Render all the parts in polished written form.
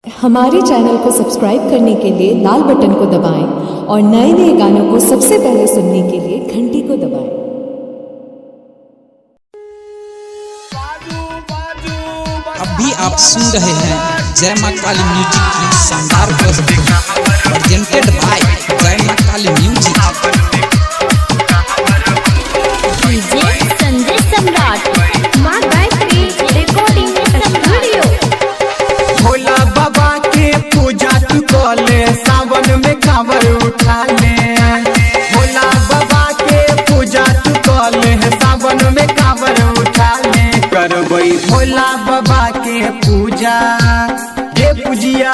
हमारे चैनल को सब्सक्राइब करने के लिए लाल बटन को दबाएं और नए नए गानों को सबसे पहले सुनने के लिए घंटी को दबाएं। अब भी आप सुन रहे हैं जय माँ काली म्यूजिक की शानदार प्रस्तुति। प्रेजेंटेड बाय जय माँ Kali music. DJ Sanjay Samrat, Maa Gayatri recording studio. Bhola Baba के पूजा तू कले, सावन में कांवर उठा ले। भोला बाबा के पूजा तू कले, सावन में कांवर उठा ले। करबई भोला बाबा के पूजा ये पूजिया,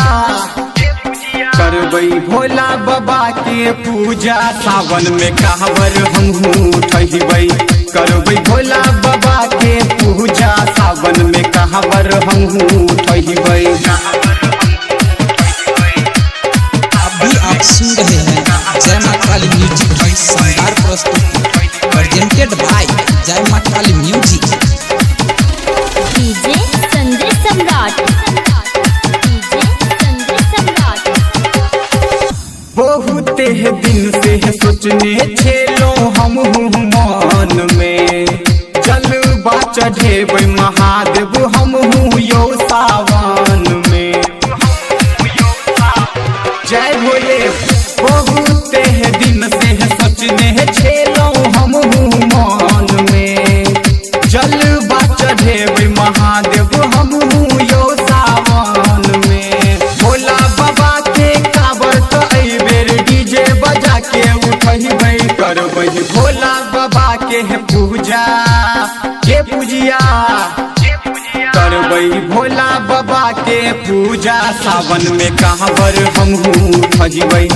करबई भोला बाबा के पूजा। सावन में कांवर हमहू उठैबै, करबई भोला बाबा के पूजा। सावन में कांवर हमहू उठैबै। अब भी आप सुन रहे हैं जय माँ काली म्यूजिक की शानदार प्रस्तुति। प्रेजेंटेड बाय जय माँ Kali music. DJ Sanjay Samrat, DJ Sanjay Samrat. बहुते दिन से सोचने छेलो हमहू मन में, जलवा चढ़ेबै महादेव हमहू यो सावन में। जय भोले। बहुते दिन से सोचने छेलो हमहू मन में, जलवा चढ़ेबै महादेव हमहू यो सावन में। भोला बाबा के काबर तो अइबेर डीजे बजा के उठैबै, करबै भोला बाबा के पूजा के पूजिया, करबै भोला बाबा के पूजा। सावन में कांवर हमहू उठैबै,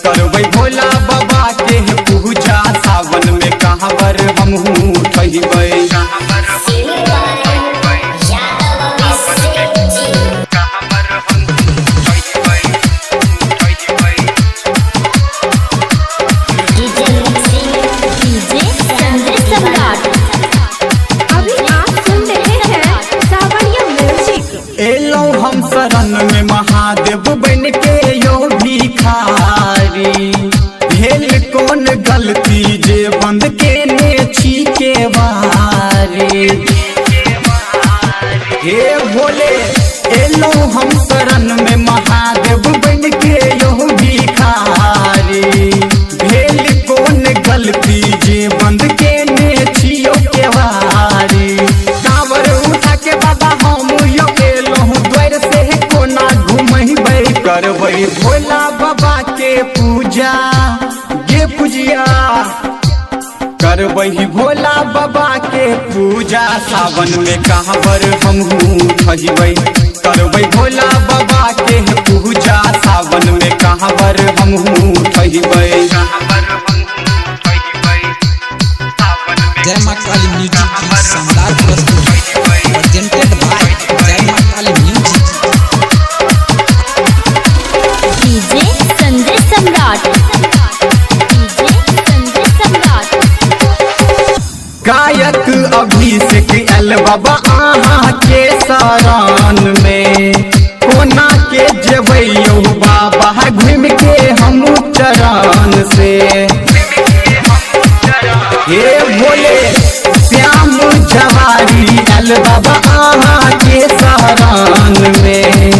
करबै भोला बाबा के पूजा। सावन में कांवर हमहू उठैबै। डीजे संजय सम्राट, अभी आप सुन रहे हैं सावरिया म्यूजिक। एलो हम शरण में महादेव बन के यो भिखारी, भेल कौन गलती जे बंद के ने छी के बारी। हे भोले। एलो हम शरण में महादेव बन के यो भिखारी, भेल कौन गलती जे बंद के ने छियो के बारी। कांवर उठा के बाबा हम यो एलहुँ द्वार से कोना घुमैबै, करबै भोला बाबा के पूजा गे पूजिया, करबै भोला बाबा के पूजा। सावन में कांवर हमहू उठैबै, करबै भोला बाबा के पूजा। सावन में कांवर हमहू उठैबै। जय माँ काली म्यूजिक की शानदार प्रस्तुति। प्रेजेंटेड बाय जय माँ Kali music. DJ Sanjay Samrat, DJ Sanjay Samrat. गायक अभिषेक एल बाबा अहाँ के शरण में, कोना के जेबै यौ बाबा घूम के हम चरण से। हे भोले। श्याम जवारी एल बाबा अहाँ के शरण में,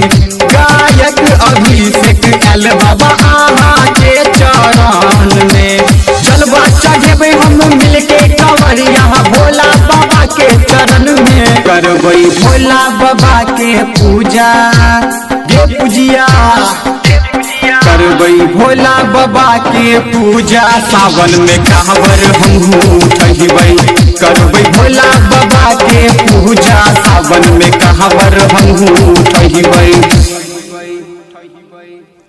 गायक अभिषेक एल बाबा अहाँ के चरण में। जलवा चढ़ेबै हम मिलके कंवरिया भोला बाबा के चरण में, करबै भोला बाबा के पूजा गे पूजिया, करबै भोला बाबा के पूजा। सावन में कांवर हमहू उठैबै, करबै भोला बाबा के पूजा। सावन में कांवर हमहू उठैबै।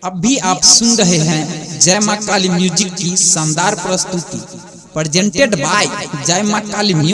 अब भी आप सुन रहे हैं जय माँ काली म्यूजिक की शानदार प्रस्तुति। प्रेजेंटेड बाय जय माँ काली म्यूजिक।